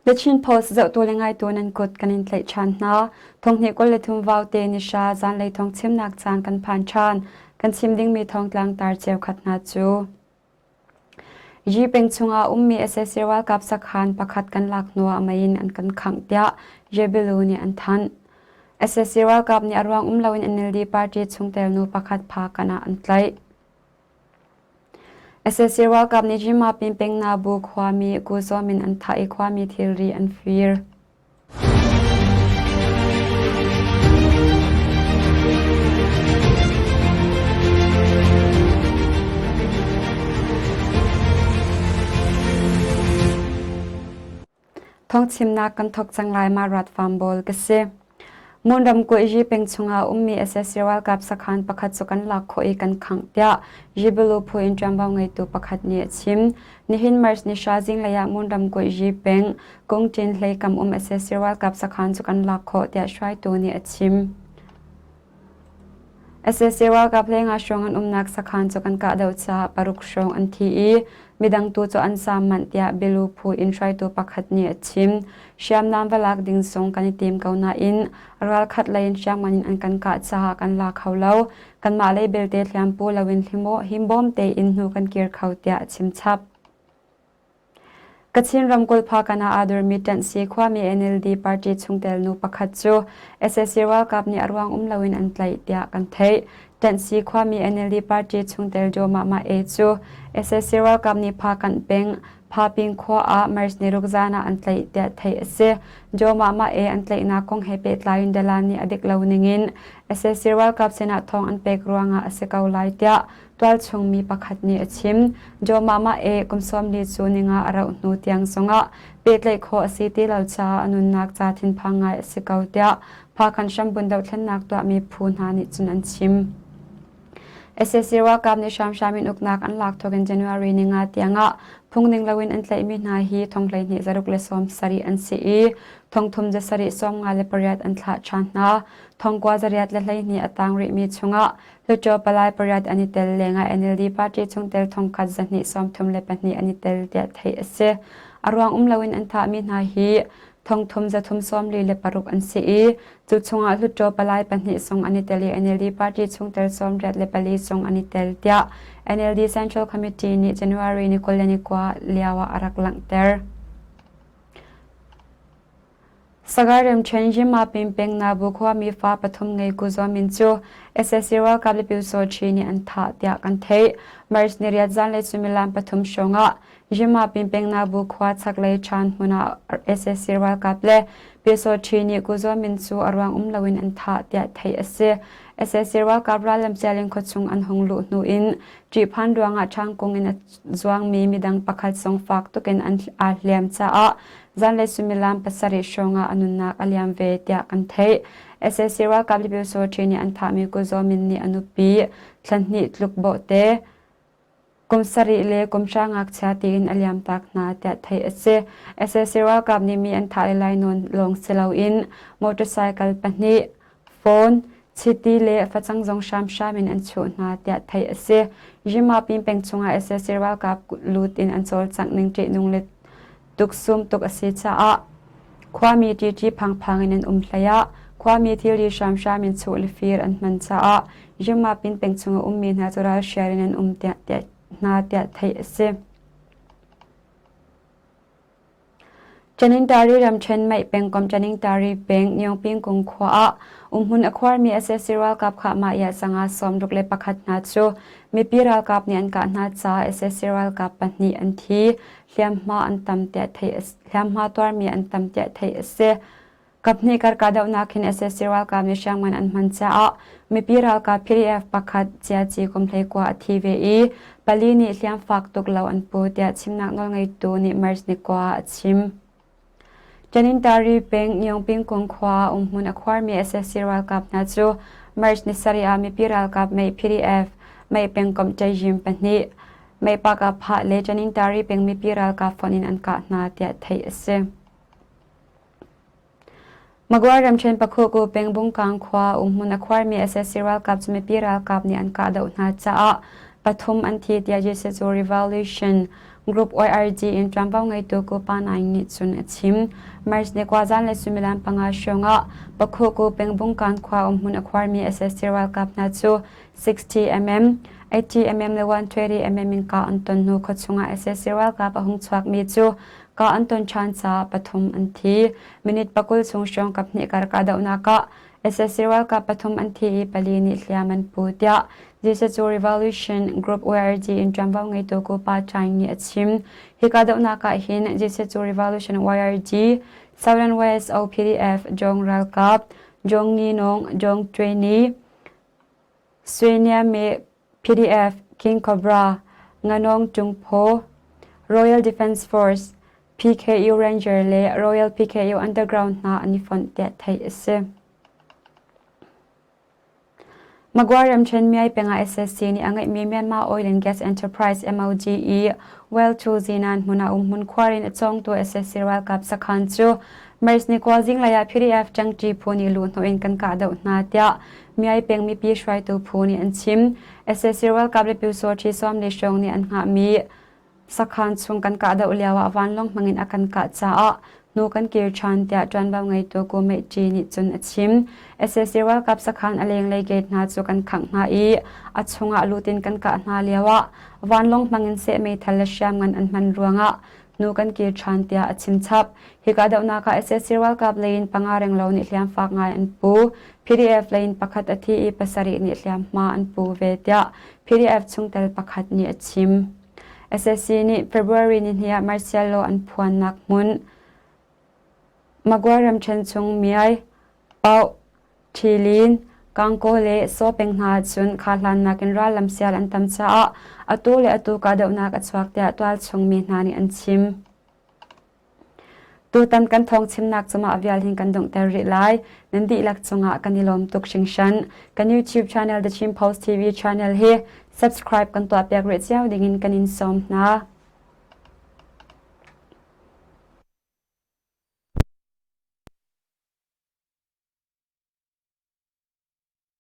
The Chin Post zohtu le ngaitu nan kut kan in tlaih ṭhan hna. Thonghnih 23 vaute nihra zanlei thawng chimnak caan kan phan ṭhan. Kan chim dingmi thawngtlang tar cheukhat hna cu. Yi peng chungah ummi sac ralkap sakhan pakhat kan lak hnuah mei in an kan khangh tiah Jebilu nih an thanh. Sac ralkap nih a ruang um loin NLD party chungtel nu pakhat Phakan ah an tlaih. Sac ralkap nih Jimapin peng Nabu khuami Ku Zaw Min an thah i khuami thilri an fir. Thawngchimnak kan thawk cang lai ma rat farm bawl ka si. Mon ramkulh Yi peng chungah ummi sac ralkap sakhan pakhat cu kan lak khawh i kan khangh tiah Yibilu phu in ṭuanvo ngeitu pakhat nih a chim. Nihin March ni hra zinglei ah Mon ramkulh Yi peng Kungṭin hleikam um sac ralkap sakhan cu kan lak khawh tiah hruaitu nih a chim. Sac ralkap lengah hrawng an umnak sakhan cu kan kahdoh caah paruk hrawng an thi i midang tu cu an zaam manh tiah Bilu phu in hruaitu pakhat nih a chim. Hriamnam va lak ding zong kan i tim ko nain ralkhat lei in hriamngan in an kan kah caah kan la kho lo. Kanmah lei belte hliampu loin himbawm tein hnu kan kir kho tiah a chim chap. Kachin ramkulh Phakan ah aa dormi ṭanhsi khuami NLD party chungtel nu pakhat cu sac ralkap nih a ruang um loin an tlaih tiah kan theih. Ṭanhsi khuami NLD party chungtel Joe Mah Mah E cu sac ralkap nih Phakanh peng Phaping khua ah March niruk zan ah an tlaih tiah theih a si. Joe Mah Mah E an tlaihnak kong he pehtlai in Dalan nih a dik lo ningin sac ralkap sinah thawng an pek ruangah a si ko lai tiah Tualchung mi pakhat nih a chim. Jomama e kum 40 cu ninga a rauh hnu tiang zongah pehtlaih khawh a si ti lo caah a nunnak ca thinphang ngai a si ko tiah Phakhan hrambun dohthlennak tuahmi phu hna nih cun an chim. Sac ralkap nih hramhram in uknak an lak thawk in January ninga tiangah phungning loin an tlaihmi hna hi thong 12 zaruk le 70 an si i thong thum za sarih 58 an thlah ṭhan hna. Thong kua zariat le 12 a tang rihmi chungah Hluttaw palai pariat an i tel lengah NLD party chungtel thongkhat 232 an i tel tiah theih a si. A ruang um loin an thahmi hna hi thongthum zathum 46 an si i cu chungah Hluttaw palai pahnih zong an i tel i NLD party chungtel 84 zong an i tel tiah NLD Central Committee nih January ni 29 lio ah a rak langhter. Sagar ramṭhen Yinmapin peng Nabu khuami fa pathum ngei Ku Zaw Min cu sac ralkap le Pyusawṭhi nih an thah tiah kan theih. March niriat zanlei suimilam pathum hrawngah Yinmapin peng Nabu khua chaklei ṭhan hmun ah sac ralkap le Pyusawṭhi nih Ku Zaw Min cu a ruang um loin an thah tiah theih a si. Sac ralkap rallam Sialin khuachung an hung luh hnu in ṭihphan ruangah ṭhangkung in a zuangmi midang pakhat zong fak tukin an aa hliam caah Zanlei suimilam pasarih hrawngah a nunnak a liam ve tiah kan theih. Sac ralkap le Pyusawṭhi nih an thahmi Ku Zaw Min nih a nupi thla hnih tluk bawhte kum sarih le kum hra ngakchia tiin a liamtak hna tiah theih a si. Sac ralkap nih mi an thah le lainawn lawng si loin motorcycle pahnih, phone, chiti le facang zong hramhram in an chuh hna tiah theih a si. Yimapin peng chungah sac ralkap lut in an cawlcangh ning ṭihnung le tuksum tuk a si caah khuami ṭiṭi phangphang in an um hlei ah khuami thilri hramhram in chuh le fir an hman caah Yimapin peng chung a ummi hna cu ralhrial in an um tiah hna tiah theih a si. Tanintari ramṭhen Maih pengkomh Tanintari peng Nyongpingkung khua ah umhmun a khuarmi sac ralkap kha mah iah sanga 61 hna cu mipi ralkap nih an kah hna caah sac ralkap pahnih an thi, hliamhma an tam tiah theih a hliamhma tuarmi an tam tiah theih a si. Kaphnih kar kahdohnak hin sac ralkap nih hriamngan an hman caah mipi ralkap PDF pakhat Ciaci kum 19 a thi ve i pali nih hliam fak tuk lo an pu tiah chimnak nawlngeitu nih March ni kua ah a chim. Tanintari peng Nyongping kung khua umhmun a khuarmi sac ralkap hna cu March ni sarih ah mipi ralkap mei PDF mei pengkomh Ṭaiyim pahnih mei pakapha le Tanintari peng mipi ralkap fonh in an kah hna tiah theih a si. Magway ramṭhen Pakhuku peng Bungkang khua umhmun a khuarmi sac ralkap cu mipi ralkap nih an kahdoh hna caah pathum an thi tiah Jesuh Revolution. Group YRG in ṭuanvo ngeitu Ku Pa Naing nih cun a chim. March ni kua zan le suimilam panga hrawng ah Pakhuku pengbungkan khua umhmun a khuarmi sac ralkap hna cu 60 mm, 80 mm le 120 mm in kah an ton hnu khuachung ah sac ralkap a hung chuakmi cu kah an ton ṭhan caah pathum an thi. Minute pakul chung hrawng kaphnih kar kahdohnak ah sac ralkap pathum an thi i pali nih hliam an pu tiah Jesuh Revolution Group YRG in ṭuanvo ngeitu Ku Pa Chaing nih a chim. Hi kahdohnak ah hin Jesuh Revolution YRG, Southern West OPDF, Jong ralkap, Jong Ni Nong, Jong Ṭwe Ni, Swe Nia Me PDF, King Cobra, Nganong Ṭung Phaw, Royal Defense Force, PKU Ranger le Royal PKU Underground hna an i fonh tiah theih a si. Magway ramṭhen Myay peng ah SSC nih a ngeihmi Myanmar Oil and Gas Enterprise MOGE Well Tool Zinan hmun ah umhmun khuar in a cawngtu SSC ralkap sakhan cu March ni kua zinglei ah PDF ṭangṭi phu nih luhhnawh in kan kahdoh hna tiah Myay peng mipi hruaitu phu nih an chim. SSC ralkap le Pyusawṭhi sawm le hrawng nih an hngahmi Sakhan chung kan kahdoh lioah vanlawng hmangin a kan kah caah hnu kan kir ṭhan tiah ṭuanvo ngeitu Ku Mei Ṭi nih cun a chim. Sac ralkap sakhan a lenglei gate hna cu kan khangh hna i a chungah lut in kan kah hna lioah vanlawng hmangin seh meithal le hriamngan an hman ruangah hnu kan kir ṭhan tiah a chim chap. Hi kahdohnak ah sac ralkap lei in panga renglo nih hliam fak ngai an pu. PDF lei in pakhat a thi i pasarih nih hliamhma an pu ve tiah PDF chungtel pakhat nih a chim. Sac nih February nihnih ah martial law an phuannak hmun Magway ramṭhen chung Myay, Pauk, Ṭhilin, Kangkaw le Saw peng hna ahcun kha-hlan nakin rallam sial an tam caah atu le atu kahdohnak a chuak tiah tualchung mi hna nih an chim. Tutan kan thawngchimnak cu mah vial hin kan donghter rih lai. Nan dihlak cungah kan i lawm tuk hringhran. Kan YouTube channel The Chin Post TV channel hi subscribe kan tuahpiak rih cio dingin kan in sawm hna.